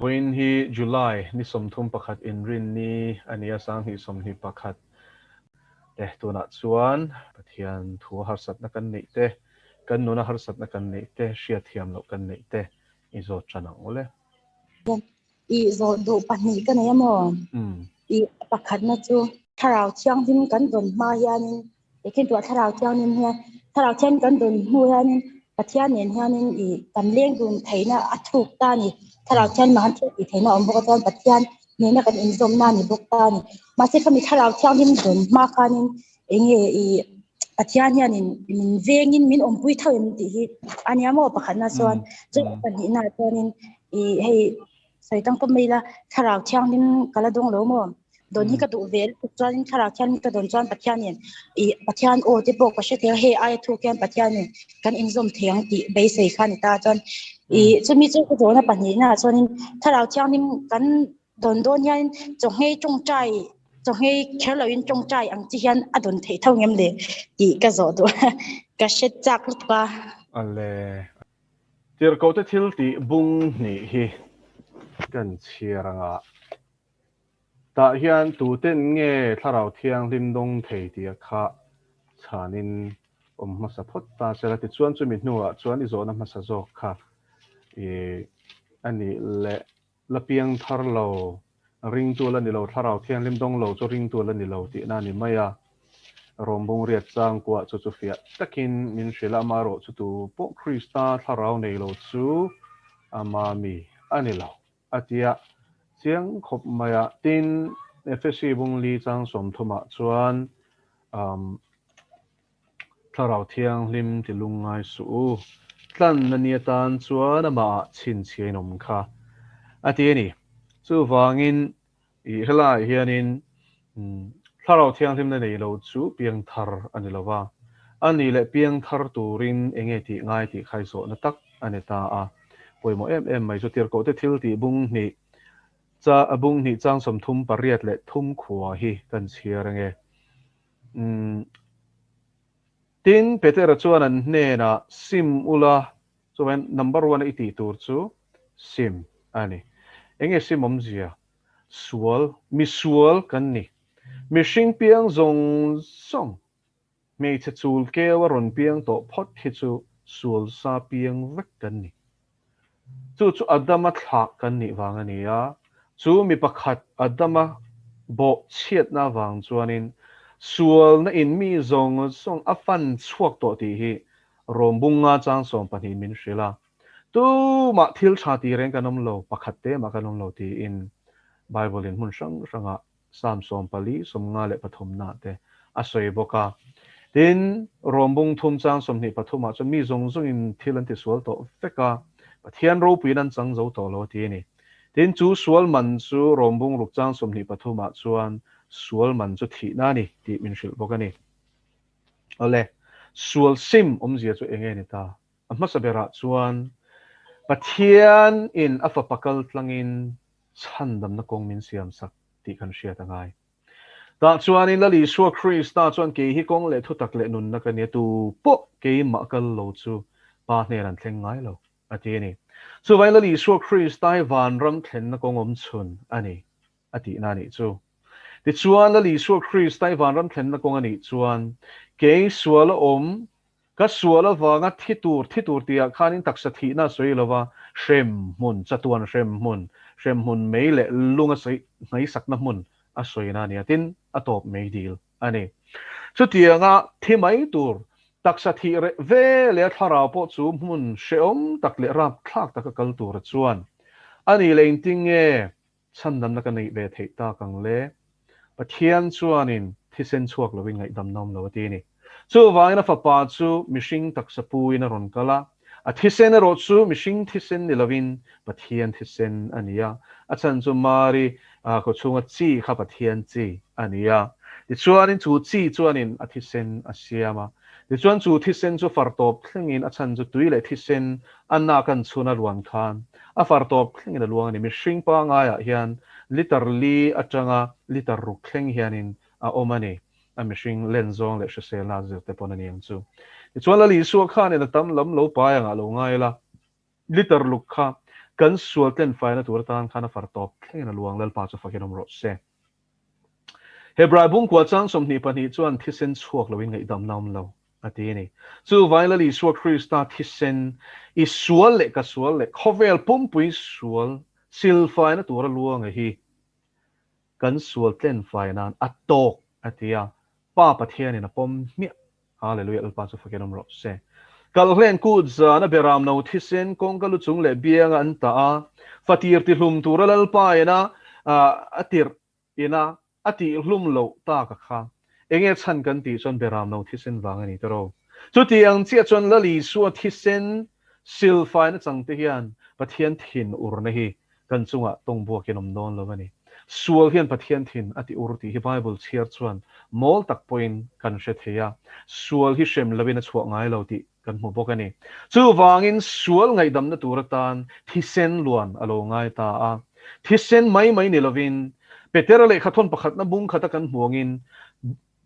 Vawiin hi July ni 31 inrinni a ni a, 2021 te tunah chuan Pathian thu harsatna kan neih te, kan nuna harsatna kan neih te, hriatthiam loh kan neih te i zawt tan ang ule. I zawh duh pahnih ka nei a maw? I pakhatna chu Thlarau Thianghlim kan dawn hma hianin Ekhin tuah Thlarau Thianghlim hian Thlarau Thianghlim kan dawn hnu hianin Pathian nen hianin i kan leng dun theihna a thuk ta a ni. Thlarau Thianghlim ah khan thil tih theihna a awm bawk a chuan Pathian nena kan inzawmna a ni bawk ta a ni. Mahse khami Thlarau Thianghlim dawn hma khanin eng nge i Pathian hianin min vengin min awmpui tho em tih hi a nia maw pakhatna chuan chu pahnihna chuanin i hei sawi tang pawh mai ila Thlarau Thianghlim ka la dawng lo maw? Dawn hi ka duh ve lutuk chuanin Thlarau Thianghlim ka dawn chuan Pathianin ih Pathian aw te pawh ka hre thei a, hei aia thuk hian Pathianin kan inzawm thei ang tih beisei kha a ni ta chuan ih chumi chu ka zawhna pahnihna ah chuanin Thlarau Thianghlim kan dawn dawn hian chawhngei tawngtai chawhngei kher loin tawngtai ang chi hian a dawn theih tho ngem le tih ka zawh duh a, ka hre chak lutuk a. Ale. Tirhkohte thil tih bung hnih hi kan chhiar anga tah hian tuten nge Thlarau Thianghlim dawng thei tih a kha chhanin awm hmasa phawt ta sela tichuan chumi hnuah chuan i zawhna hmasa zawk kha i a nih leh La piang thar lo, ringtu la ni lo, Thlarau Thianghlim dawng lo chu ringtu la ni lo tihna a ni mai a. Rawmbung riat chang kuah chu chu fiah takin min hrilh a, amaherawh chu tu pawh Krista Thlarau nei lo chu ama mi a ni lo, a ti a. Chiang khawp mai a. Tin, Efesi bung li chang 30 ah chuan Thlarau Thianghlim ti lungngai suh u. Tlanna ni atan chuan amah ah chhinchhiah in awm kha a ti a ni. Chuvangin i helaiah hianin Thlarau Thianghlimna nei lo chu piangthar a ni lo va, a ni leh piangthar turin eng nge tih ngai tih kha i zawhna tak a ni ta a. Pawimawh em em mai chu tirhkohte thil tih bung hnih cha bung hnih chang 38 leh thum khua hi kan chhiar ange. Umm. Tin, Petera chuan an hnenah, Sim ula, chuan number one a i tih tur chu sim a ni. Enge sim awmzia? Sual, misual kan ni. Mihring piang zawng zawng, hmeichhe chul keu a rawn piang tawh phawt hi chu sual sa piang vek kan ni. Chu chu Adama thlah kan nih vang a ni a, chu mi pakhat Adama bawh chhiatna avang chuanin sualna in mi zawng zawng a fan chhuak tawh tih hi Rawmbunga chang 12 min hrilh a. Tumah thil tha ti reng kan awm lo, pakhat te mah kan awm lo tiin Bible in hmun hrang hrangah Psalm 14, 53 nah te a sawi bawk a. Tin, Rawmbung thum chang 23 ah chuan mi zawng zawngin thil an tisual tawh vek a, Pathian ropuiin an chang zo tawh lo a ti a ni. Tin, chu sual man chu Rawmbung ruk chang 23 ah chuan sual man chu thihna a ni tih min hrilh bawk a ni. Awle, sual sim awmzia chu eng nge ni ta? A hmasa berah chuan Pathian in a fapa kal tlangin chhandamna kawng min siam sak tih kan hriat a ngai. Tah chuanin Lal Isua Krista chuan kei hi kawng leh thutak leh nunna ka nia, tu pawh keimah kal lo chu Pa hnen an thleng ngai lo, a ti a ni. Chuvangin Lal Isua Krista hi vanram thlenna kawng awm chhun a ni, a tihna a nih chu. Tichuan Lal Isua Krista hi vanram thlenna kawng a nih chuan kei suala awm Ka sual avanga thi tur, thi tur tihah khanin taksa thihna a sawi lo va, hrem hmun, chatuan hrem hmun, hrem hmun mei leh lung a sawi hnaisakna hmun a sawina a ni a, tin, a tawp mei dil a ni. Chutianga thi mai tur, taksa thih reh ve leh a thlarau pawh chu hmun hrehawm tak leh rapthlak taka kal tura chuan a nih leh engtin nge Chhandamna ka neih ve theih tak ang le? Pathian chuanin thisen chhuak lovin ngaihdamna awm lo a ti a ni. Chuvangin a fapa chu mihring taksa puin a rawn kal a, a thisen erawh chu mihring thisen ni lovin Pathian thisen a ni a, a chhan chu Mari kawchhunga chi kha Pathian chi a ni a. Tichuanin chu chi chuanin a thisen a siam a, tichuan chu thisen chu far tawp thlengin a chhan chu tui leh thisen a nak an chhun a luan khan a far tawp thlengin a luang a ni. Mihring pangaiah hian liter li atanga liter ruk thleng hianin a awm a ni. A mihring len zawng leh hriselna zir te pawn a ni ang chu. Tichuan Lal Isua khanin a tam lam lo pai angah lo ngai la, liter luk kha. Kan sual tlenfaina tur atan khan a far tawp thlengin a luang Lalpa chu fakin awm rawh se. Hebrai bungkua chang 22 chuan thisen chhuak loin ngaihdamna awm lo a ti a ni. Chuvangin Lal Isua Krista thisen i sual leh ka sual leh khawvel pumpui sual silfaina tura luanga hi kan sual tlenfai nan a tawk a ti a, Pa Pathianin a pawm hmiah. Hallelujah Lalpa chu fakin awm rawh se. Kalhlen kut zana beram no thisen kawngka lu chung leh bianga an tah a, fatir tihlum tura Lalpa ina a tirh ina a tihhlum loh tak a kha. Enge chhan kan tih chuan beram no thisen vang a ni tawh. Chuti ang chiah chuan Lal Isua thisen silfaina changte hian Pathian thin urna hi kan chungah tawng buakin awm dawn lo a ni. Sual hian Pathian thin a ti ur tih hi Bible chhiar chuan mawl tak pawhin kan hre thei a, sual hi hrem loin a chhuah ngai lo tih kan hmu bawk a ni. Chuvangin sual ngaihdamna tur atan thisen luan a lo ngai ta a. Thisen mai mai ni lovin Petera lehkhathawn pakhatna bung khata kan hmu angin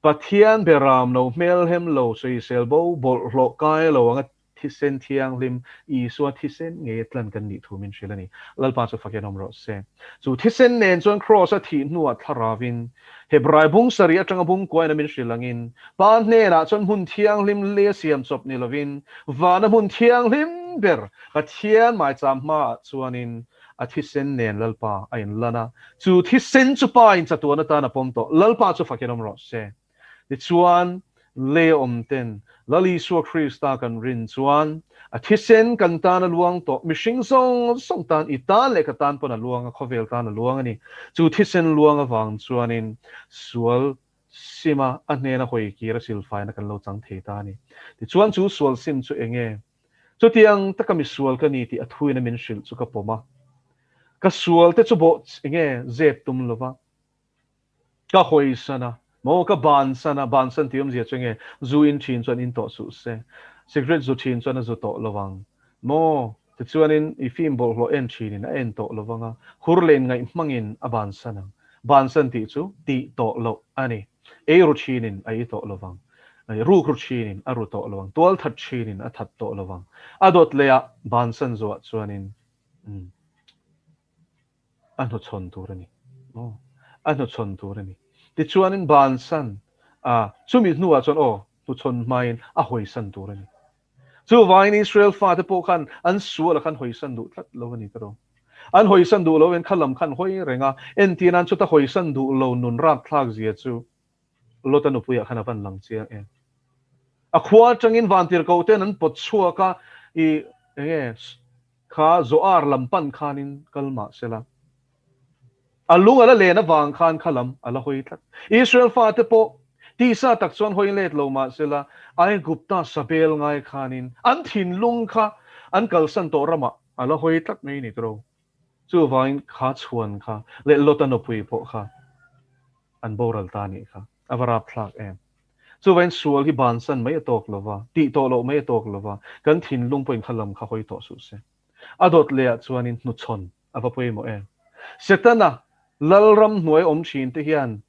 Pathian beram lo hmelhem lo sawisel bo bawlhhlawh kai lo anga Thisen thianghlim, Isua thisen ngei a tlan kan nih thu min hrilh a ni. Lalpa chu fakin awm rawh se. Chu thisen nen chuan Kraws a thih hnuah thlaravin, Hebrai bung sarih atanga bung kuaina min hrilh angin, Pa hnenah chuan hmun thianghlim lei a siam chawp ni lovin, vana hmun thianghlim ber Pathian maicham hmaah chuanin a thisen nen Lalpa a inlan a. Chu thisen chu Pa in chatuan atan a pawm tawh. Lalpa chu fakin awm rawh se. Tichuan, lei awm ten Lal Isua Krista kan rin chuan a thisen kan tan a luang tawh, mihring zawng zawng tan, i tan leh ka tan pawn a luang a, khawvel tan a luang a ni. Chu thisen luang avang chuanin sual sima a hnena hawi kir a silfaina kan lo chang thei ta a ni. Tichuan chu sual sim chu eng nge? Chutiang taka misual ka ni tih a thuina min hrilh chu ka pawm a. Ka sual te chu bawh eng nge zep tum lova. Ka hawisan a, maw ka bansan a, bansan tih awmzia chu enge, zu in thin chuan in tawh suh se, cigarette zu thin chuan a zu tawh lo vang, maw tichuanin i film bawlhhlawh en thinin a en tawh lo vang a, hur leh inngaih hmangin a bansan ang, bansan tih chu tih tawh loh a ni, ei ru thinin a ei tawh lo vang, ruk ru thinin a ru tawh lo vang, tual that thinin a that tawh lo vang, a dawt leh ah bansan zuah chuanin umm. A hnuchhawn tur a ni. Aw, a hnuchhawn tur a ni. Tichuanin bansan a, chumi hnuah chuan aw, hnuchhawn hmain a hawisan tur a ni. Chuvangin Israel fate pawh khan an sualah khan hawisan duh tlat lo a ni tawh. An hawisan duh lo in kha lam khan hawi reng a, entir nan chuta hawisan duh lo nun rapthlak zia chu Lota nupuiah khan a van lang chiang em. A khua atangin vantirhkoh ten an pawt chhuak a, i enge kha Zoar lam pan khanin kal mah sela. A lung a la len avang khan kha lam a la hawi tlat. Israel fate pawh tisa tak chuan hawi let lo mah sela, Aigupta sabel ngai khanin an thinlung kha an kalsan tawh ramah a la hawi tlat mai ni tawh. Chuvangin kha chhuan kha leh Lota nupui pawh kha an boral ta nih kha a va rapthlak em. Chuvangin sual hi bansan mai a tawk lo va, tih tawh loh mai a tawk lo va, kan thinlung pawhin kha lam kha hawi tawh suh se. A dawt lehah chuanin hnuchhawn a va pawimawh em. Setana lalram hnuai awm thin te hian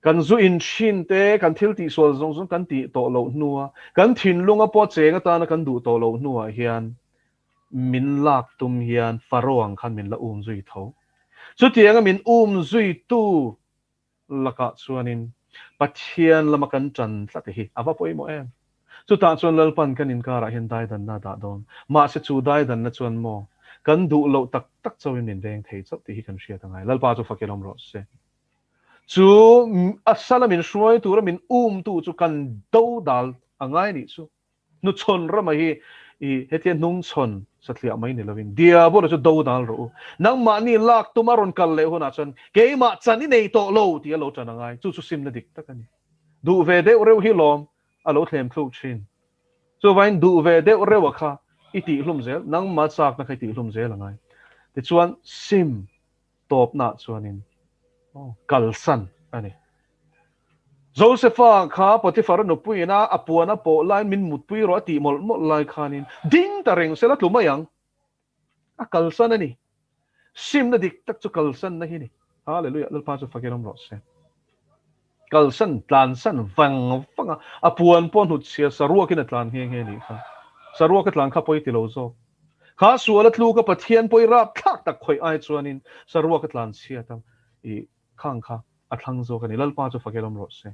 kan zu in thin te, kan thil tihsual zawng zawng kan tih tawh loh hnua, kan thinlunga pawh cheng atana kan duh tawh loh hnuah hian min lak tum hian Pharaoh ang khan min la um zui tho. Chutianga min um zui tu lakah chuanin Pathian lama kan tan tlat hi a va pawimawh em? Chutah chuan Lalpan kan inkarah hian daidanna a dah dawn. Mahse chu daidanna chuan maw kan duh loh tak tak chauhin min veng thei chauh tih hi kan hriat a ngai. Lalpa chu fakil awm rawh se. Chu a sala min hruai tura min umtu chu kan do dal a ngai nih chu. Hnuchhawn rama hi i hetia hnungchhawn sathliah mai ni lovin Diabola chu do dal rawh u. Nangmahni lak tuma rawn kal leh hunah chuan keimah chan i nei tawh lo tih a lo tan a ngai. Chu chu simna dik tak a ni. Duh ve deuh reuh hi lawm a lo thlem thluk thin. Chuvain duh ve deuh reuh a kha i tihhlum zel, nangmah chakna kha i tihhlum zel a ngai. Tichuan sim tawpnaah chuanin kalsan a ni. Josefa kha Potiphar-a nupuiin a a puan a pawh laiin min mutpui rawh a tih mawlh mawlh lai khanin ding ta reng sela tlu mai ang. A kalsan a ni. Simna dik tak chu kalsanna hi a ni. Hallelujah! Lalpa chu fakin awm rawh se. Kalsan, tlansan vang vang a, a puan pawh hnutchhia saruakin a tlan nghe nghe a nih kha. Saruak a tlan kha pawi ti lo zawk. Kha sual a tluk a Pathian pawi rapthlak tak khawih ai chuanin saruak a tlanchhiat a, i khang kha a thlang zawk a ni. Lalpa chu fak elawm rawh se.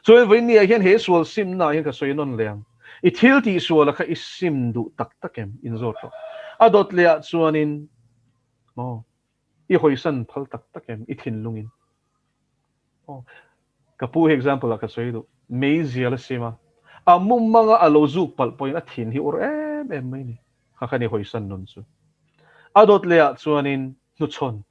Chuan vawiin ni ah hian he sual simna ah hian ka sawi nawn leh ang. I thil tih sual a kha i sim duh tak tak em? Inzawt rawh. A dawt leh ah chuanin maw i hawisan phal tak tak em? I thinlungin. Aw, ka pu hi example ah ka sawi duh. Meizial a sim a, a mumanga a lo zuk palh pawhin a thin hi ur em em mai ni. Kha khan i hawisan nun chu. A dawt leh ah chuanin hnuchhawn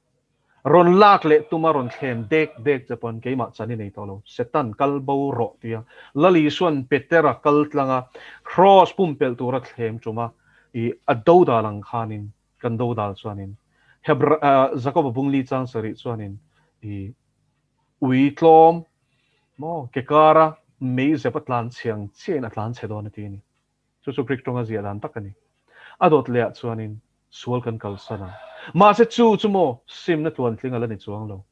rawn lak leh tuma rawn thlem dek dek che pawn keimah chan i nei tawh lo. Setan kal bo rawh tia Lal Isuan Petera kal tlanga Kraws pumpelh tura thlem tuma i a dodal ang khanin kan dodal chuanin Hebra Jakoba bungli chang sarih chuanin i ui tlawm maw ke kara mei zep a tlan chhiang chiahin a tlan chhe dawn a ti a ni. Chu chu Greek tawnga ziah dan tak a ni. A dawt lehah chuanin sual kan kalsan a. Mahse chu chu maw simna tluantling a la ni chuang lo.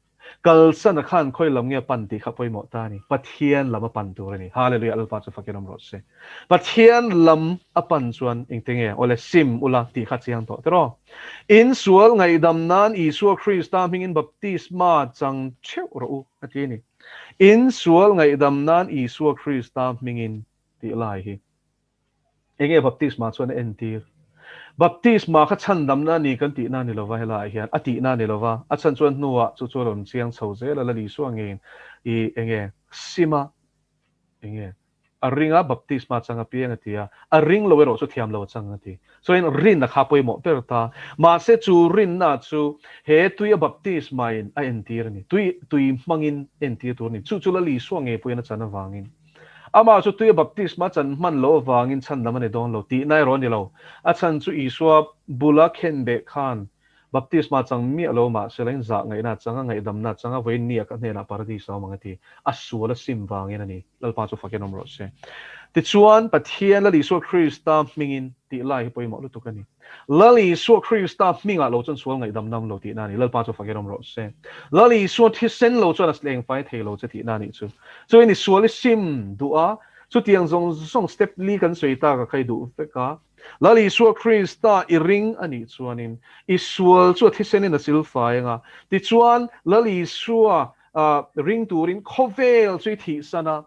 Kalsan a khan khawi lam nge a pan tih kha pawimawh ta a ni. Pathian lam a pan tur a ni. Hallelujah Lalpa chu fakin awm rawh se. Pathian lam a pan chuan engte nge awle sim ula tih kha chiang tawh tiraw. In sual ngaihdam nan Isua Krista hmingin baptisma chang theuh rawh u a ti a ni. In sual ngaihdam nan Isua Krista hmingin tih lai hi. Enge baptisma chuan a entir? Baptisma kha chhandamna a ni kan tihna a ni lova helaiah hian a tihna a ni lova, a chhan chuan hnuah chu chu a rawn chiang chho zel a, Lal Isua ngeiin i enge sima enge a ringa baptisma chang apiang a ti a, a ring lo erawh chu thiam lo a chang a ti. Chuan rinna kha pawimawh ber ta. Mahse chu rinna chu he tuia baptisma in a entir a ni. Tui tui hmangin entir tur a ni. Chu chu Lal Isua ngei pawhin a chan avangin. Amah chu tuia baptisma chan hman loh avangin chhandam a ni dawn lo tihna erawh a ni lo. A chhan chu Isua bula khenbeh khan baptisma chang miah lo mahse la in zah ngaihna chang a ngaihdamna chang a vawiin ni a ka hnenah paradis a awm ang a ti. A sual a sim vangin a ni. Lalpa chu fakin awm rawh se. Tichuan Pathian Lal Isua Krista hmingin tih lai hi pawimawh lutuk a ni. Lal Isua Krista hmingah lo chuan sual ngaihdam nam lo tihna a ni. Lalpa chu fakin awm rawh se. Lal Isua thisen lo chuan a leng fai thei lo che tihna a nih chu. Chuan i sual i sim duh a, chutiang zawng zawng step li kan sawi tak a kha i duh vek a. Lal Isua Krista i ring a nih chuanin i sual chu a thisenin a sil fai ang a. Tichuan Lal Isua ring turin khawvel chu i thihsan a.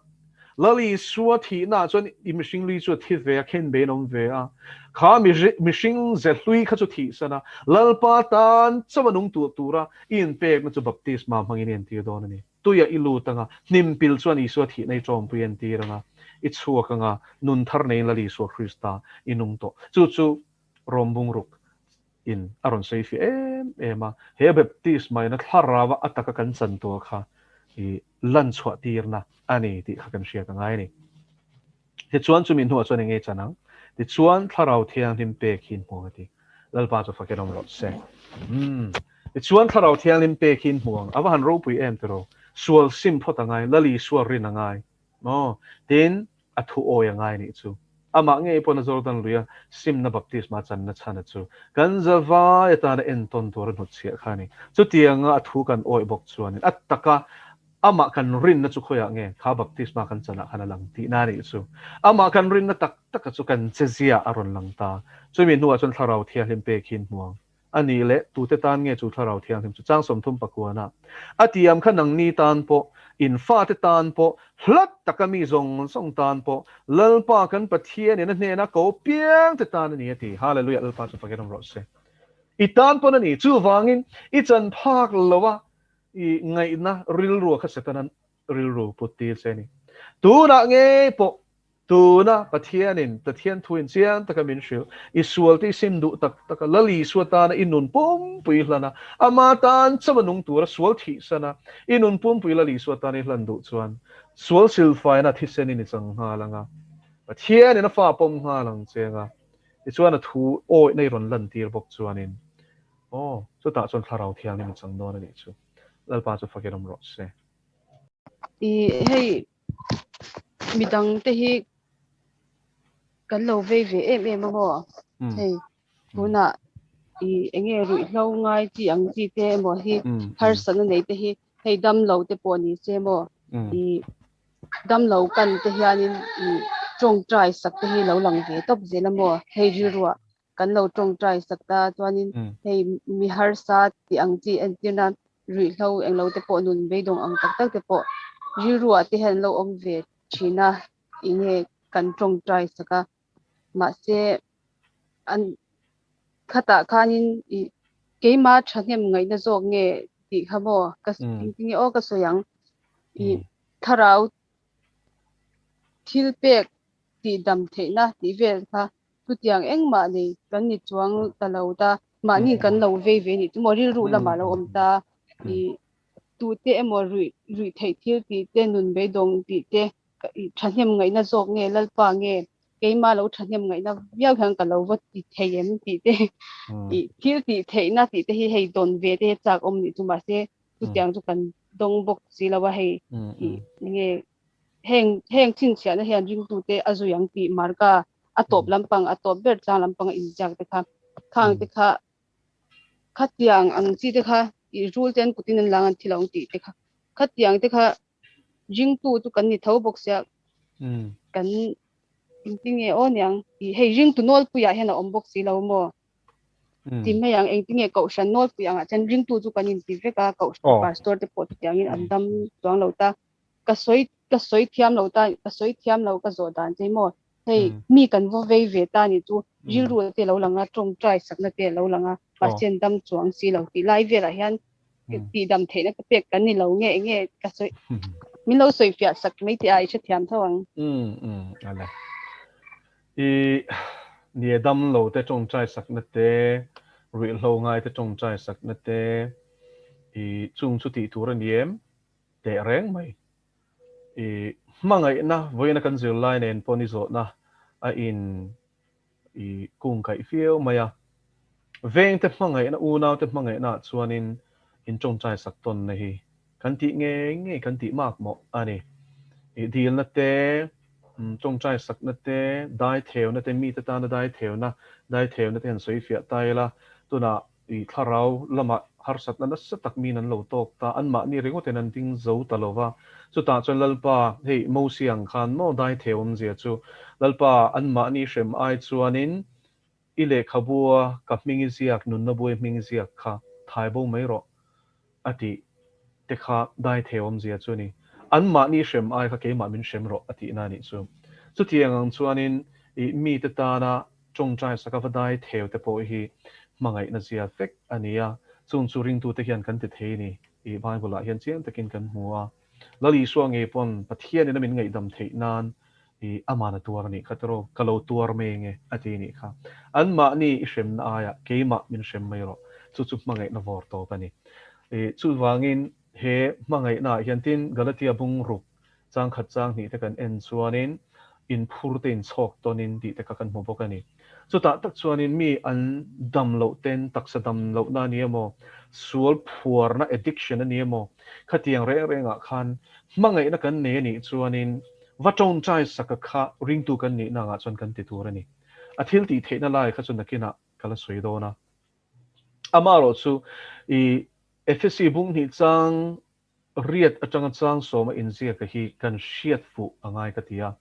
Lal Isua thihnaah chuan i mihring lui chu a thi ve a, khen bein a awm ve a. Kha mihring ze hlui kha chu thihsan a, Lalpa tan chauh a nung tur tura i inpekna chu baptisma hmangin i entir dawn a ni. Tuiah i lut anga, hnim pil chuan Isua thihna i tawmpui entir anga, i chhuak anga, nun thar neiin Lal Isua Krista i nung tawh. Chu chu Rom bungruk in a rawn sawi fiah em em a, he baptisma in a thlarau a taka kan chan tur kha i lan chhuah tirna a ni tih kha kan hriat a ngai a ni. Tichuan chumi hnuah chuan enge chan ang? Tichuan Thlarau Thianghlim pek hi in hmu ang a ti. Lalpa chu fakin awm rawh se. Umm. Tichuan Thlarau Thianghlim pek hi in hmu ang. A va han ropui em tiraw? Sual sim phawt a ngai, Lal Isua rin a ngai. Maw? Tin, a thu awi a ngai nih chu. Amah ngei pawhin a Jordan luia simna baptisma channa chhana chu kan zavai atana entawn tur a hnutchhiah kha a ni. Chutianga a thu kan awih bawk chuanin a taka amah kan rinna chu khawiah nge kha baptisma kan chanah khan a lang tihna a nih chu. Amah kan rinna tak taka chu kan chezia a rawn lang ta. Chumi hnuah chuan Thlarau Thianghlim pek hi in hmu ang. A nih leh, tute tan nge chu Thlarau Thianghlim chu chang 30 pakuana a tiam kha nangni tan pawh, in fate tan pawh, hlat taka mi zawng zawng tan pawh, Lalpa kan Pathianin a hnena ko piang te tan a ni a ti. Hallelujah, Lalpa chu fakin awm rawh se. I tan pawn a ni. Chuvangin, i chan phak lo a, i ngaihna rilru kha Setana rilru put tir che a ni. Tunah ngei pawh Tuna Pathianin Pathian thu in chiang taka min hrilh, i sualte i sim duh tak tak a, Lal Isua tana i nun pumpui hlan a, ama tan chauh a nung tura sual thihsan a, i nun pumpui Lal Isua tana i hlan duh chuan sual silfaina thisenin i chang nghal ang a, Pathianin a fa pawm nghal ang che ang a, tichuan a thu awihna i rawn lantir bawk chuanin, aw, chutah chuan Thlarau Thianghlim i chang dawn a nih chu. Lalpa chu fakin awm rawh se. I hei midang te hi kan lo vei ve em em a maw hei tunah i enge ruihhlo ngai chi ang chi te emaw hi harsatna nei te hi hei damlo te pawh ni se maw i damlo kan te hianin i tawngtai sak te hi lo lang ve tawp zel a maw hei rilruah. kan lo tawngtai sak ta chuanin hei mi harsa tih ang chi entir nan ruihhlo englo te pawh nun beidawng ang tak tak te pawh rilru ah te hian an lo awm ve thin a enge kan tawngtai sak a mahse an khatah khanin ih keima thahnem ngaihna zawk nge tih kha maw ka engtin nge aw ka sawi ang ih thlarau thil pek tih dam theihna tih vel kha chutiang engmah nei kan ni chuang ta lo ta mahni kan lo vei ve nih chu maw rilru lamah lo awm ta ih tute emaw ruih ruih theih thil tih te nun beidawng tih te thahnem ngaihna zawk nge Lalpa nge keimah lo thahnem ngaihna viau hian ka lo va ti thei em tih te ih thil tih theihna tih te hi hei dawn ve te hi chak awm nih chu mahse chutiang chu kan dawng bawk si lo a hei ih nge heng heng chhinchhiahna hian ringtute a zui ang tih marka a tawp lampang a tawp ber tlang lampang a inziak te kha khang te kha khatiang ang chi te kha ih rul te an kutin an lang an thi lo ang tih te kha khatiang te kha ringtu chu kan ni tho bawk sia kan engtin nge aw niang ih hei ringtu nawlpuiah hian a awm bawk si lo maw ti mai ang engtin nge kohhran nawlpui angah chuan ringtu chu kan inti vek a kohhran pastor te pawh chutiangin an dam chuang lo ta ka sawi ka sawi thiam lo ta ka sawi thiam lo ka zawh dan che maw hei mi kan vaw vei ve ta ni chu rilru te lo lang a tawngtai sakna te lo lang a mahse an dam chuang si lo tih lai velah hian tih dam theihna ka pek kan ni lo nge enge ka sawi min lo sawi fiah sak mai teh a i hrethiam tho ang. Ale i nie dam lo te tawngtai sakna te ruihhlo ngai te tawngtai sakna te i chung chu tih tur a ni em teh reng mai. I hmangaihna vawiina kan zirlai nen pawh ni zawhna a in i kung kaih viau mai a. Vengte hmangaihna, unaute hmangaihna ah chuanin in tawngtai sak tawnna hi kan tih ngei ngei kan tih mak mawh a ni. I dilna te, tawngtai sakna te, dai theuna te, mite tana dai theuna, dai theuna te han sawi fiah ta ila, tunah I thlarau lamah harsatna nasa tak min an lo tawk ta, anmahni ringawtin an ding zo ta lo va. Chutah chuan Lalpa, hei Mosia ang khan maw dai thei awmzia chu, Lalpa, anmahni hrem ai chuanin i lehkhabua ka hming i ziak, nunna buai hming i ziak kha thai bo mai rawh, a tih te kha dai thei awmzia chu a ni. Anmahni hrem ai kha keimah min hrem rawh, a tihna a nih chu. Chutiang ang chuanin i mite tana Tawngtai saka va dai theu te pawh hi hmangaihna zia vek a ni a, chung chu ringtute hian kan ti thei ni tih Bible-ah hian chiang takin kan hmu a. Lal Isua ngei pawn Pathianin a min ngaihdam theih nan i aman a tuar a nih kha tiraw, ka lo tuar mai nge a ti nih kha. Anmahni i hremna aiah keimah min hrem mai rawh, chu chu hmangaihna vawr tawp a ni. I chuvangin he hmangaihnaah hian tin Galatia bung ruk Changkhat chang hnih te kan en chuanin inphur te inchhawk tawnin tih te kha kan hmu bawk a ni. Chutah tak chuanin mi an dam loh ten taksa dam lohna a ni emaw, sual phuarna addiction a ni emaw, khatiang reng rengah khan hmangaihna kan nei a nih chuanin va tawngtai saka kha ringtu kan nihna angah chuan kan ti tur a ni. A thil tih theihna lai kha chu nakinah ka la sawi dawn a. Amaherawh chu i Efesi bung hnih chang Riat atanga chang sawma inziaka hi kan hriat fuh a ngai ka ti a.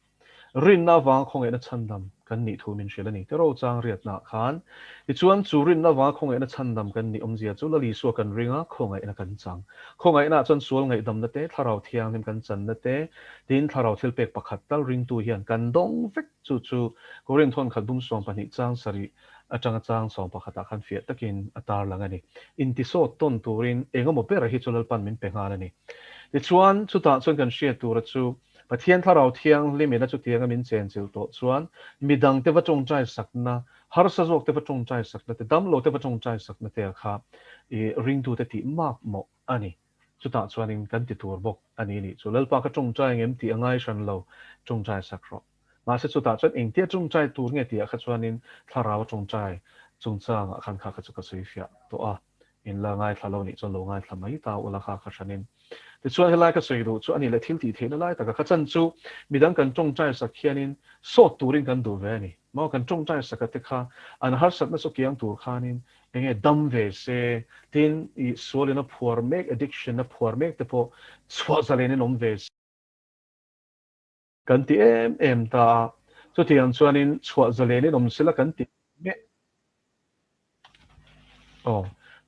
Rinna avanga khawngaihna chhandam kan nih thu min hrilh a ni. Tero chang riatnaah khan tichuan chu rinna avanga khawngaihna chhandam kan nih awmzia chu Lal Isua kan ring a, khawngaihna kan chang. Khawngaihnaah chuan sual ngaihdamna te, thlarau thianghlim kan channa te, tin thlarau thilpek pakhat tal ringtu hian kan dawng vek. Chu chu Korinth hawn khat bung 12 chang sarih atanga chang 11 ah khan fiah takin a tarlang a ni. Intisawt tawn turin engemaw bera hi chu Lalpan min pe nghal a ni. Tichuan, chutah chuan kan hriat tura chu Pathian Thlarau Thianghlim ina chutianga min chenchilh tawh chuan midangte va tawngtai sakna, harsa zawkte va tawngtai sakna te, damlote va tawngtai sakna te kha i ringtute tih mak mawh a ni. Chutah chuanin kan ti tur bawk a ni nih chu. Lalpa ka tawngtai ngem tih a ngai hran lo, tawngtai sak rawh. Mahse chutah chuan engtia tawngtai tur nge tihah kha chuanin thlarau tawngtai chungchangah khan kha kha chu ka sawi fiah tawh a, in la ngaithla lo nih chuan lo ngaithla mai ta ula kha kha hranin. Tichuan helai ka sawi duh chu a nih leh thil tih theihna lai taka kha chan chu midang kan tawngtai sak hianin sawt turin kan duh ve a ni. Maw kan tawngtai saka te kha an harsatna chu kiang tur khanin enge dam ve se tin i sualin a phuar mek addiction a phuar mek te pawh chhuah zalenin awm ve se. Kan ti em em ta a, chutiang chuanin chhuah zalenin awm sela kan ti meh. Aw,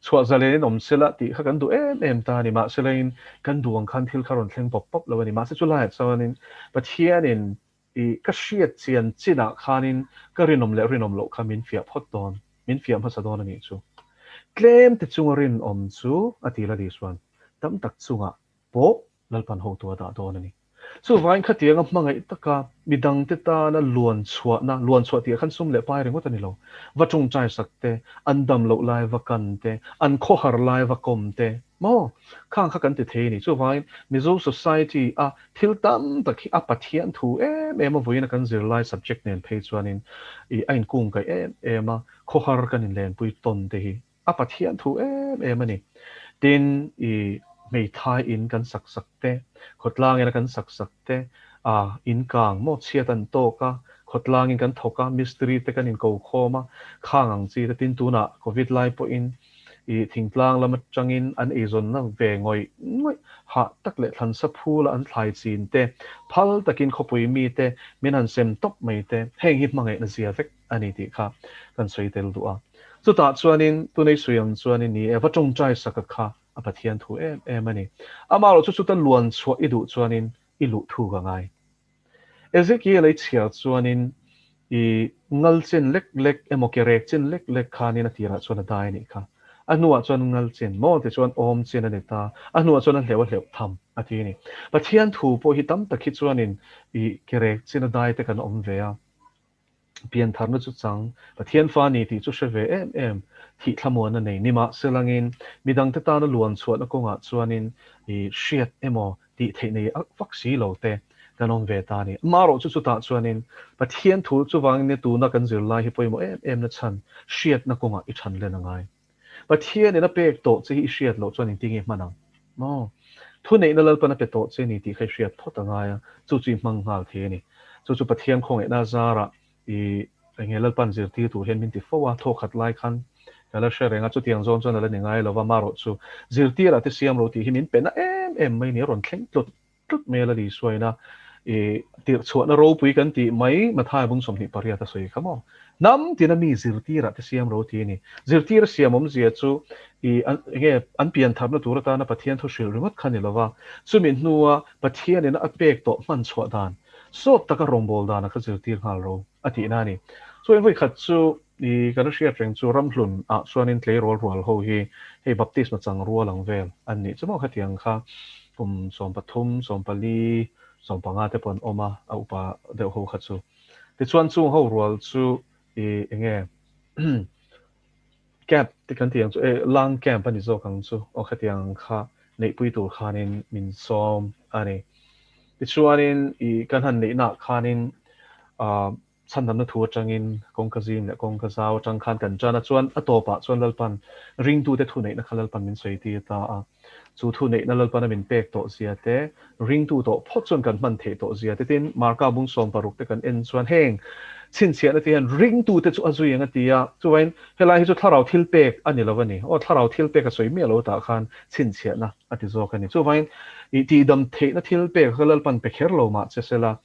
chhuah zalen in awm sela tih kha kan duh em em ta a ni. Mahselain kan duh ang khan thil kha rawn thleng pawp pawp lo a ni. Mahse chu laiah chuanin Pathianin i ka hriat chian chinah khanin ka rinawm leh rinawm loh kha min fiah phawt dawn, min fiah hmasa dawn a nih chu. Tlem te chunga rinawm chu a ti la Lisuan, tam tak chungah pawh Lalpan hotu a dah dawn a ni. Chuvangin khatianga hmangaih taka midangte tana luan chhuahna, luan chhuah tih ah khan sum leh pai ringawt a ni lo, va tawngtai sak te, an dam loh lai va kan te, an khawhar lai va kawm te, maw? Khang kha kan ti thei a ni. Chuvangin Mizo society a thil tam tak hi a Pathian thu em em a vawiin a kan zirlai subject nen phei chuanin ih a inkungkaih em em a, khawhar kan inlenpui tawn te hi A Pathian thu em em a ni. Tin, i hmeithai in kan sak sak te, khawtlang ina kan sak sak te, a in kang maw chhiat an tawk a, khawtlang in kan thawk a, mistiri te kan in ko khawm a, khang ang chi te, tin tunah covid lai pawhin i thingtlang lam atangin an eizawnna ve ngawih ngawih hah tak leh thlansa phula an thlai chin te, phal takin khawpui mi te min han sem tawp mai te, heng hi hmangaihna zia vek a ni tih kha kan sawi tel duh a. Chutah chuanin tunei sawi ang chuanin ni e, va tawngtai saka kha a Pathian thu em em a ni. Amaherawh chu chuta luan chhuah i duh chuanin i luh thu ka ngai. Ezekiel ei chhiar chuanin i ngal chin lek lek emaw ke rek chin lek lek khanin a tirah chuan a dai a nih kha. A hnuah chuan ngal chin maw ti chuan awm chin a ni ta, a hnuah chuan a hleuh a hleuh tham a ti a ni. Pathian thu pawh hi tam tak hi chuanin i ke rek chin a dai te kan awm ve a. Piantharna chu chang, Pathian fa ni tih chu hre ve em em, thih thlamuan a nei. Nimahselangin, midangte tana luan chhuahna kawngah chuanin i hriat emaw tih theih nei vak si lo te kan awm ve ta a ni. Amaherawh chu chutah chuanin Pathian thu chuvangin nia tuna kan zirlai hi pawimawh em em na chhan hriatna kawngah i than len a ngai. Pathianin a pek tawh che hi i hriat loh chuan engtin nge hman ang? Maw? Thuneihna Lalpan a pe tawh che ni tih kha i hriat phawt a ngai a, chu chu i hmang nghal thei a ni. Chu chu Pathian khawngaihna zarah i enge Lalpan zirtir tur hian min ti fo a, thawkhat lai khan ka la hre reng a, chutiang zawng chuan a la ni ngai lo va, marawh chu zirtirah te siam ro tih hi min pe na em em mai ni, a rawn thleng tlut tlut mai a la ni suaina i tirhchhuahna ropui kan tih mai Mathai bung 28 a sawi kha maw? Hnam tina mi zirtirah te siam ro ti a ni. Zirtir siam awmzia chu i enge an pian tharna tur atana Pathian thu hrilh ringawt kha ni lova, chumi hnua Pathianin a pek tawh hman chhuah dan, sawt taka rawngbâwl dana kha zirtir nghal ro a tihna a ni. Chuan vawikhat chu i kan hriat reng chu ramhlun ah chuanin tleirawl rual ho hi hei baptisma chang rual ang vel an nih chu maw khatiang kha kum 13, 14, 15 te pawh an awm a, a upa deuh ho kha chu. Tichuan chung ho rual chu i enge camp te kan tih ang chu e lang camp a ni zawk ang chu aw khatiang kha neihpui tur khanin min sawm a ni. Tichuanin i kan han neihnaah khanin ah Chhandamna thu atangin kawngka zim leh kawngka zau atang khan kan tan a, chuan a tawpah chuan Lalpan ringtute thuneihna kha Lalpan min sawi tir ta a. Chu thuneihna Lalpan a min pek tawh zia te, ringtu tawh phawt chuan kan hman theih tawh zia te tin Marka bung 16 te kan en chuan heng chhinchhiahna te hian ringtute chu a zui ang a ti a, chuvain helai hi chu thlarau thil pek a ni lo a ni. Aw thlarau thil pek a sawi miah lo tah khan chhinchhiahna a ti zawk a ni. Chuvain i tihdam theihna thil pek kha Lalpan pe kher lo mah che sela,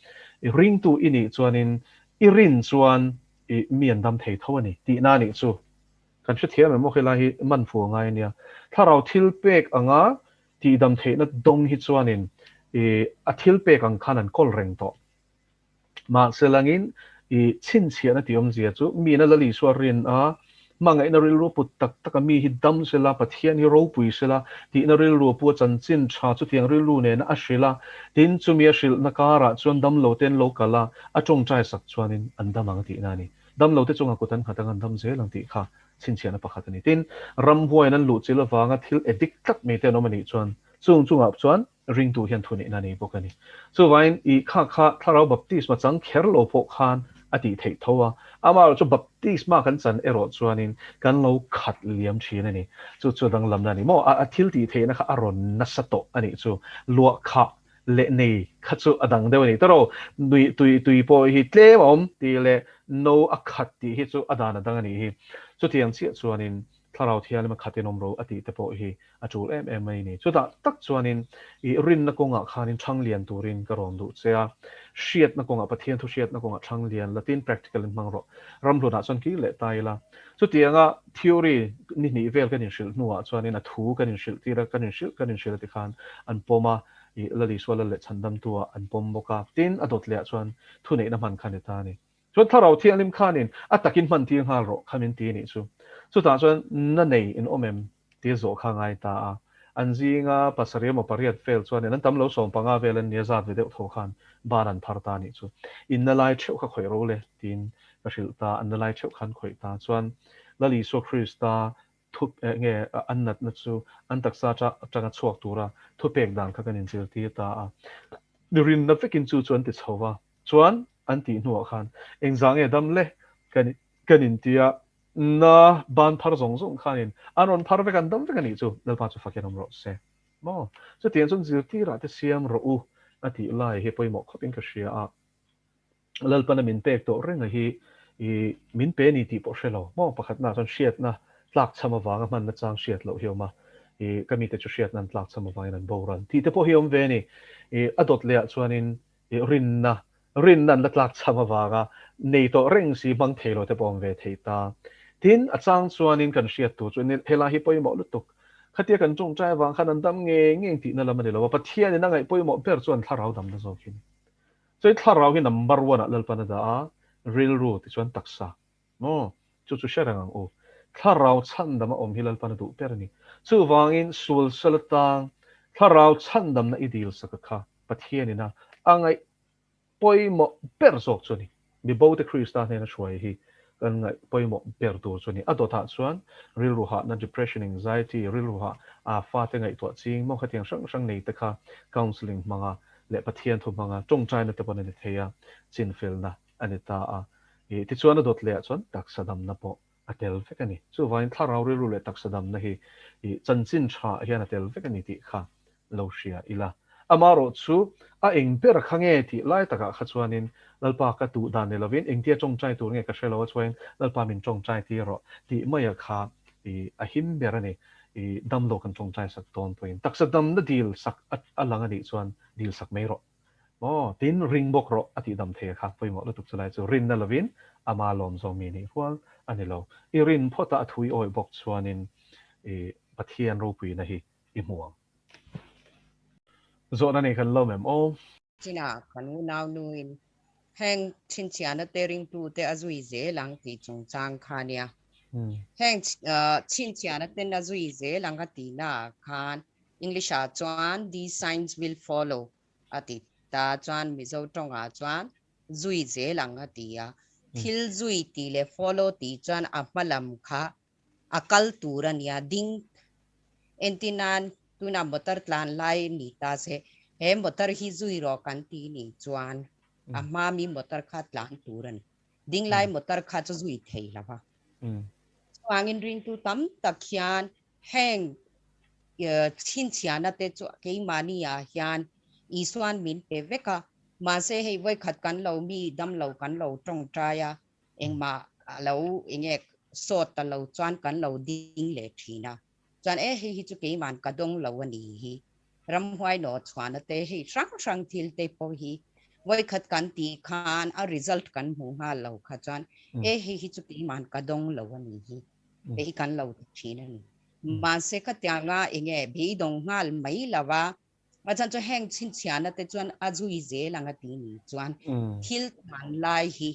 I ringtu i nih chuanin i rin chuan i mi an dam thei tho a ni tihna a nih chu. Kan hrethiam em aw helai hi man fu a ngai a nia. Thlarau thil pek anga tihdam theihna dawng hi chuanin i a thil pek ang khan an kawl reng tawh. Mahse langin i chhinchhiahna tih awmzia chu miin a Lal Isua rin a, Hmangaihna rilru put tak taka mi hi dam sela, Pathian hi ropui sela tihna rilru a pu a chanchin tha chutiang rilru nena a hrilh a, tin chumi a hrilhna karah chuan damlote an lo kal a, a tawngtai sak chuanin an dam ang tihna a ni. Damlote chungah kut an nghat ang an dam zel ang tih kha chhinchhiahna pakhat a ni. Tin, ramhuaiin an luhchilh avanga thil addict tlat mai te an awm a nih chuan chung chungah chuan Ringtu hian thuneihna a nei bawk a ni. Chuvangin i kha kha Thlarau baptisma chang kher lo pawh khan a tih theih tho a, amaherawh chu baptisma kan chan erawh chuanin kan lo khat liam thin a ni. Chu chu danglamna a ni maw? A thil tih theihna kha a rawn nasa tawh a nih chu. Luah khah leh nei kha chu a dang deuh a ni. Tawrh nui tui tui pawh hi tlem a awm tih leh no a khat tih hi chu a dan a dang a nih hi. Chutiang chiah chuanin. Thlarau Thianghlim a khatin awm ro a tih te pawh hi a tul em em mai ni. Chutah tak chuanin i rinna kawngah khanin chhang lian turin ka rawn duh che a, hriatna kawngah, Pathian thu hriatna kawngah chhang lian latin practical in hmang rawh. Ramhlunah chuan kir leh ta ila. Chutianga theory ni hnih vel kan inhrilh hnuah chuanin a thu kan inhrilh tir a, kan inhrilh kan inhrilh a tikhan an pawm a, i Lalisua lal leh chhandamtu-ah an pawm bawk a. Tin, a dawt lehah chuan thuneihna hman kha a ni ta a ni. Chuan Thlarau Thianghlim khanin a takin hman tir nghal rawh kha min ti a nih chu. Chutah chuan na nei in awm em? tia zawh kha a ngai ta a. An zinga pasarih emaw pariat vel chuanin an tam lo 15 vel an nia zat ve deuh tho khan ban an phar ta a nih chu. In na lai theuh kha khawih ro le tiin ka hrilh ta, an na lai theuh khan khawih ta. Chuan Lal Isua Krista thu nge an natna chu an taksa atanga chhuak tura thupek dan kha kan inzirtir ta a. Rinna vekin chu chu an ti chho va. Chuan an tih hnuah khan engzah nge dam le kan kan intia na ban phar zawng zawng khanin an rawn phar vek an dam vek a nih chu Lalpa chu fakin awm rawh se maw. Chutiang chuan zirtirah te siam rawh u a tih lai hi pawimawh khawpin ka hria a. Lalpana min pek tawh renga hi i min pe ni tih pawh hre lo maw pakhatna chuan hriatna tlakchham avanga hmanna chang hriat loh hi awm a i ka mite chu hriatna an tlakchham avangin an boral tih te pawh hi awm ve a ni. I a dawt lehah chuanin I rinna, rinna an la tlak chham avanga nei tawh reng si hmang thei lo te pawh awm ve thei ta. Tin, a chang chuanin kan hriat tur chu helai hi pawimawh lutuk. Khatia kan tawngtai avang khan an dam ngei ngei tihna lam a ni lo a, Pathianin a ngaih pawimawh ber chuan thlarau damna zawk hi a ni. Chuan thlarau hi number one ah Lalpan a dah a, rilru tichuan taksa. Maw? Chu chu hre reng ang u. Thlarau chhandam a awm hi Lalpan a duh ber a ni. Chuvangin sual sal atang thlarau chhandamna i dil sak a kha Pathianin a a ngaih pawimawh ber zawk chu a ni. Mibote Krista hnena hruai hi kan ngaih pawimawh ber tur chu a ni. A dawtah chuan rilru hahna, depression, anxiety, rilru hah a fate ngaihtuah ching maw khatiang hrang hrang nei te kha counselling hmanga leh Pathian thu hmanga tawngtaina te pawn a ni thei a, chinfelna a ni ta a. Ih, tichuan a dawt lehah chuan taksa damna pawh a tel vek a ni. Chuvangin thlarau rilru leh taksa damna hi ih chanchin tha hian a tel vek a ni tih kha lo hria ila. Amaherawh chu a eng ber kha nge tih lai takah kha chuanin Lalpa ka duh dan ni lovin engtia tawngtai tur nge ka hre lo a chuain Lalpa min tawngtai tir rawh tih maia kha ih a him ber a ni. Ih damlo kan tawngtai sak dawn pawhin taksa damna dil sak a lang a nih chuan dil sak mai rawh. Maw? Tin, ring bawk rawh a tih dam thei a kha pawimawh lutuk chu lai chu rinna lovin ama lawm zawng mi nih rual a ni lo. I rin phawt a a thui awih bawk chuanin i Pathian ropuina hi i hmu ang. Zawhna nei kan lawm em aw? China kan unau nuin heng chhinchhiahna te ringtute a zui zel ang tih chungchang kha nia. Heng chhinchhiahna ten a zui zel ang a tihnaah khan English ah chuan these signs will follow a ti ta chuan Mizo tawngah chuan zui zel ang a ti a. Thil zui tih leh follow tih chuan a hma lam kha a kal tur a nia ding entir nan tunah motor tlan lai ni ta se he motor hi zui rawh kan ti nih chuan a hma mi motor kha tlan tur a ni. Ding lai motor kha chu zui thei lo va. Chuvangin ringtu tam tak hian Heng chhinchhiahna te chu keimahni ah hian Isuan min pe vek a, mahse hei vawikhat kan lo mi damlo kan lo tawngtai a, engmah a lo enge sawt ta lo chuan kan lo ding leh thin a, chuan e hei hi chu keiman ka dawng lo a ni hi, ramhuai nawh chhuahna te hei hrang hrang thil te pawh hi vawikhat kan tih khan a result kan hmuh nghal lo kha chuan e hei hi chu keiman ka dawng lo a ni hi. Bei kan lo ti thin a ni. Mahse khatianga enge beidawng nghal mai lo va, a chhan chu heng chhinchhiahna te chuan a zui zel ang a ti ni chuan thil tlan lai hi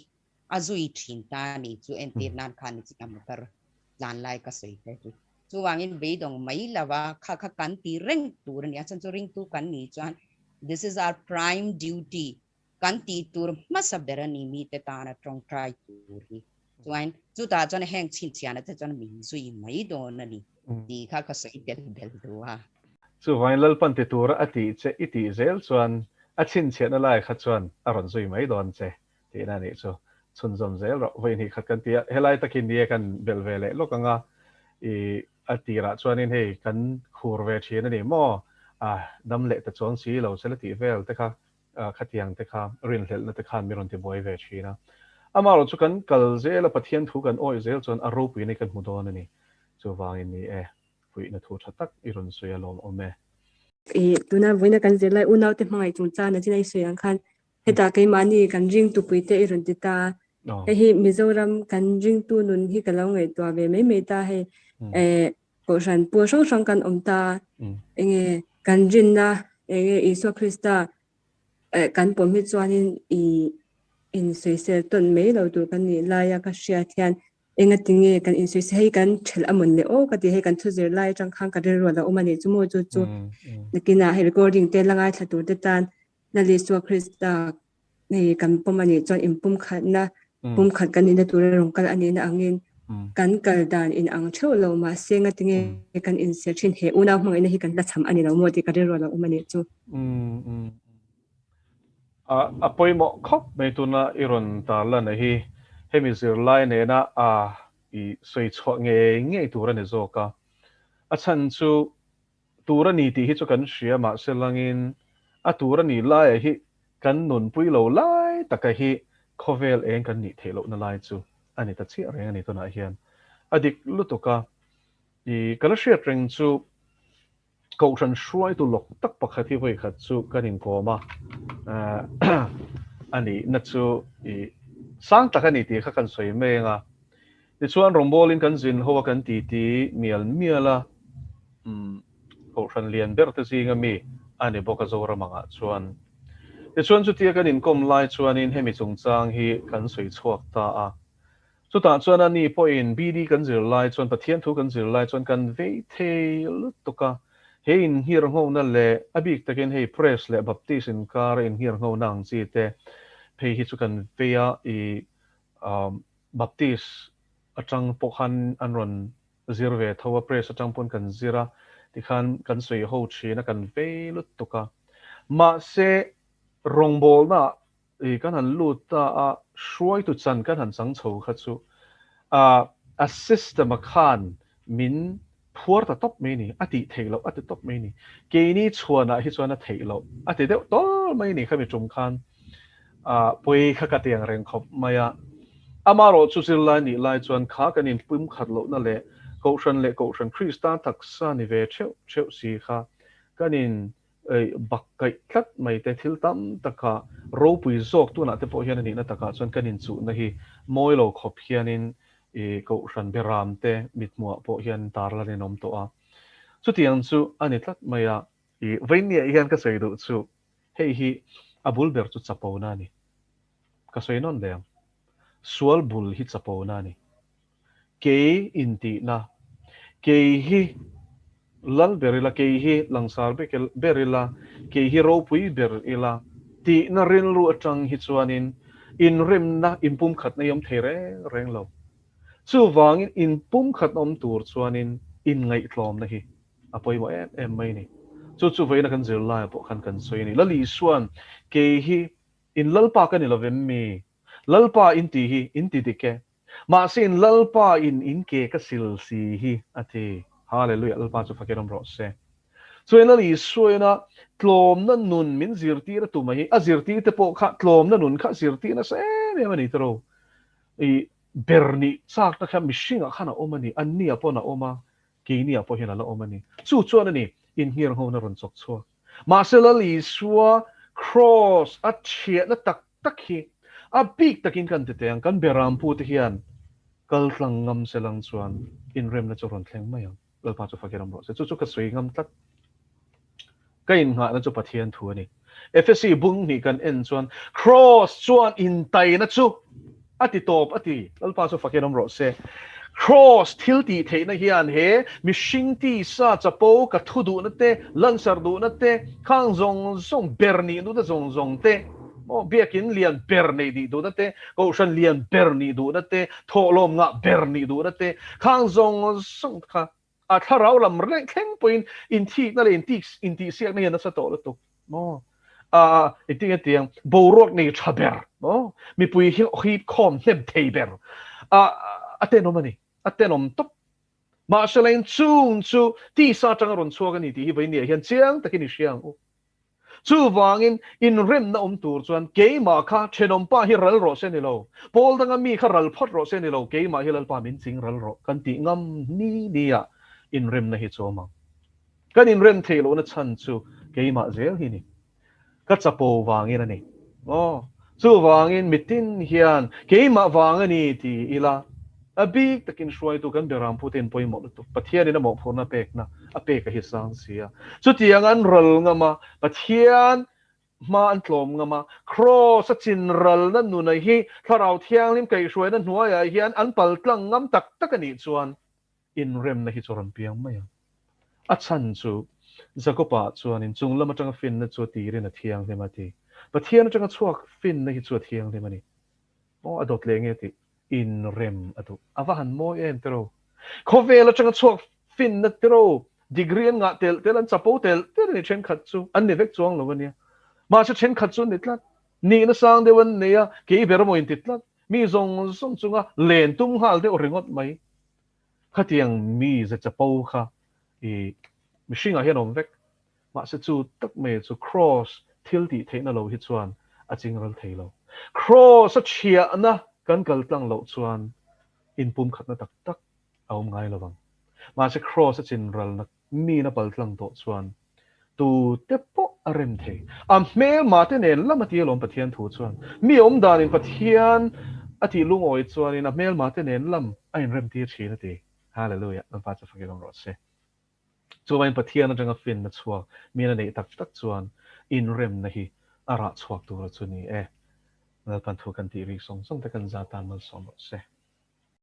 a zui thin ta a ni chu entir nan khan ni chiah motor tlan lai ka sawi te chu. Chuvangin beidawng mai lo va, kha kha kan ti reng tur a ni. A chhan chu ringtu kan nih chuan this is our prime duty Kan tih tur hmasa ber a ni mite tana tawngtai tur hi. Chuan chutah chuan heng chhinchhiahna te chuan min zui mai dawn a ni tih kha ka sawi bel bel duh a. Chuvangin Lalpan ti tura a tih che i tih zel chuan a chhinchhiahna lai kha chuan a rawn zui mai dawn che tihna a nih chu. Chhunzawm zel rawh. Vawi hnih khat kan ti a, helai takin ni e kan belh ve leh lawk ang a, i a tirah chuanin hei kan khur ve thin a ni maw? A dam leh ta chuang si lo se la tih vel te kha Khatiang te kha rinhlelhna te khan min rawn ti buai ve thin a. Amaherawh chu kan kal zel a, Pathian thu kan awih zel chuan a ropuina hi kan hmu dawn a ni. Chuvangin ni e, fuihna thu tha tak i rawn sawi a lawmawm e. I tuna vawiina kan zirlai unaute hmangaih chungchang nachin a i sawi ang khan hetah keimahni kan ringtupui te i rawn ti ta a. Hei hi Mizoram kan ringtu nun hi ka lo ngaihtuah ve mai mai ta hei eh Kohhran pawl hrang hrang kan awm ta a, enge kan rinna enge Isua Krista eh kan pawm hi chuanin i insawisel tawn mai lo tur kan nih laia ka hriat hian Engatinge kan insawi hei kan thelh a mawn le aw ka ti hei kan thu zir lai atang khan ka rilru a lo awm a nih chu maw chu chu nakinah hei recording te la ngaithla tur te tan Lal Isua Krista hei kan pawm a nih chuan inpumkhatna pumkhat kan nihna tura rawn kal a nihna angin kan kal dan in ang theuh lo mahse engatinge kan inser thin he unau hmangaihna hi kan la cham a ni lo maw tih ka rilru a lo awm a nih chu. A pawimawh khawp mai tuna i rawn tarlan a hi hemi zirlai nena a i sawi chhuah ngei ngei tur a ni zawk a. A chhan chu tur a ni tih hi chu kan hria mahse langin a tur a nih laiah hi kan nunpui lo lai taka hi khawvel eng kan nih theih lohna lai chu a ni ta chiah reng a ni tunah hian. A dik lutuk a, i ka la hriat reng chu Kohhran hruaitu lawk tak pakhat hi vawikhat chu kan inkawm a, a nihna chu i sang tak a ni tih kha kan sawi mai ang a. Tichuan rawngbawlin kan zin ho a kan titi mial mial a, Kohhran lian ber te zinga mi a ni bawk a Zoram angah chuan. Tichuan chutia kan inkawm lai chuanin hemi chungchang hi kan sawi chhuak ta a. Chutah chuan a ni pawhin BD kan zir lai chuan, Pathian thu kan zir lai chuan kan vei thei lutuk a. He inngirnghona leh a bik takin hei Press leh Baptist inkara inngirnghona ang chi te phei hi chu kan vei a, i Baptist atang pawh khan an rawn zir ve tho a, Press atang pawn kan zir a, tikhan kan sawi ho thin a, kan vei lutuk a. Mahse rawngbawlnaah I kan han lut ta a, hruaitu chan kan han chang chho kha chu a a system a khan min phuar ta tawp mai ni, a tih theih loh a ti tawp mai ni. Keini chhuanah hi chuan a theih loh a ti deuh tawl mai ni khami tum khan a pawi kha ka tiang reng khawp mai a. Amaherawh chu zirlai nih lai chuan kha kan inpumkhat lohna leh Kohhran leh Kohhran Krista taksa ni ve theuh theuh si kha kan in bak kaih tlat mai te thil tam taka ropui zawk tunah te pawh hian a nihna takah chuan kan inchuhna hi mawi lo khawp hianin i Kohhran Beram te mithmuhah pawh hian tarlan in awm tawh a. Chutiang chu a ni tlat mai a. I vawinia hian ka sawi duh chu hei hi a bul ber chu chapona a ni. Ka sawi nawn leh ang. Sual bul hi chapona a ni. Kei intihna, Kei hi lal ber ila, kei hi langsar ber ila, kei hi ropui ber ila tihna rilru atang hi chuanin inremna, inpumkhatna hi awm thei reng reng lo. Chuvangin inpumkhatna awm tur chuanin inngaihtlawmna hi a pawimawh em em mai a ni. Chu chu vawiina kan zirlaiah pawh khan kan sawi a ni. Lal Isua'n kei hi in Lalpa ka ni lovem mi? Lalpa in tih hi in ti dik e. Mahse in Lalpa in in ke ka sil si hi a ti. Hallelujah Lalpa chu fakin awm rawh se. Chuan Lal Isuaina tlawmna nun min zirtir a tum a hi a zirtir te pawh kha tlawmna nun kha zirtir nasa em em a ni tiro. I ber nih chakna kha mihringah khan a awm a ni, anni ah pawn a awm a, keini ah pawh hian a la awm a ni. Chu chuan a ni innghirnghona rawn chawk chhuak. Mahse Lal Isua Kraws a thiahna tak tak hi a bik takin kan ti teh ang, kan Berampu te hian kal tlang ngam se lang chuan inremna chu rawn thleng mai ang. Lalpa chu fakin awm rawh se. Chu chu ka sawi ngam tlat. Ka innghahna chu Pathian thu a ni. Efesi bung hnih kan en chuan Kraws chuan intaina chu a ti tawp a ti. Lalpa chu fakin awm rawh se. Kraws thil tih theihna hian he mihring tisa chapo ka thu duhna te, lansar duhna te, khang zawng zawng ber nih duhna zawng zawng te, maw biakin lian ber neih nih duhna te, kohhran lian ber nih duhna te, thawhlawm ngah ber nih duhna te, khang zawng zawng kha A thlarau lam reng thleng pawhin inthikna leh intihsiakna hian nasa tawh lutuk maw? A engtin nge tiang boruak nei tha ber maw? Mipui hi hip khawm hnem thei ber a a tenawm a ni, a tenawm tawp. Mahse la in chung chu tisa atanga rawn chhuak a ni tih hi vawinia hian chiang takin i hria ang u. Chuvangin, inremna awm tur chuan keimah kha thenawmpa hi ral rawh se ni lo, pawl danga mi kha ral phawt rawh se ni lo, keimah hi Lalpa min ching ral rawh kan tih ngam ni nia inremna hi chu awm ang. Kan inrem theih lohna chhan chu keimah zel hi ni. Ka chapo vangin a ni. Aw, chuvangin mitin hian keimah vang a ni ti ila, a bik takin hruaitu kan Beram pute in pawimawh lutuk. Pathianin a mawhphurhna pekna a pek a hi sang si a. Chutiang an ral ngam a, Pathian hma an tlawm ngam a, Kraws a chin ralna nuna hi Thlarau Thianghlim kaihhruaina hnuaiah hian an paltlang ngam tak tak a nih chuan inremna hi chu rawn piang mai ang. A chhan chu Jakob-ah chuan in chung lam atanga finna chu a tirin a thianghlim a ti. Pathian atanga chhuak finna hi chu a thianghlim a ni. Aw, a dawt leh nge tih inrem a duh. A va han mawi em tiro. Khawvel atanga chhuak finna tiro, degree an ngah telh telh, an chapo telh telh a ni thenkhat chu. An ni vek chuang lo a nia. Mahse thenkhat chu an ni tlat. Nihna sang deuh an nei a, kei ber emaw inti tlat. Mi zawng zawng chunga len tum nghal deuh ringawt mai. Khatiang mi ze chapo kha i mihringah hian awm vek. Mahse chu tak mai chu Kraws thil tih theihna lo hi chuan a chingral thei lo. Kraws a chhiahna kan kal tlang loh chuan inpumkhatna tak tak a awm ngai lo vang. Mahse Kraws a chinralna Min a paltlang tawh chuan tu te pawh a rem thei. A hmelma te nen lam a ti alawm Pathian thu chuan. Mi awmdanin Pathian a tih lungawi chuanin a hmelma te nen lam a inrem tir thin a ti. Hallelujah! Lalpa chu fakin awm rawh se. Chuvangin Pathian atanga finna chhuak min a neih tak tak chuan inremna hi a rah chhuak tur a chu ni e. Lalpan thu kan tih rik sawng sawng te kan za tan malsawm rawh se.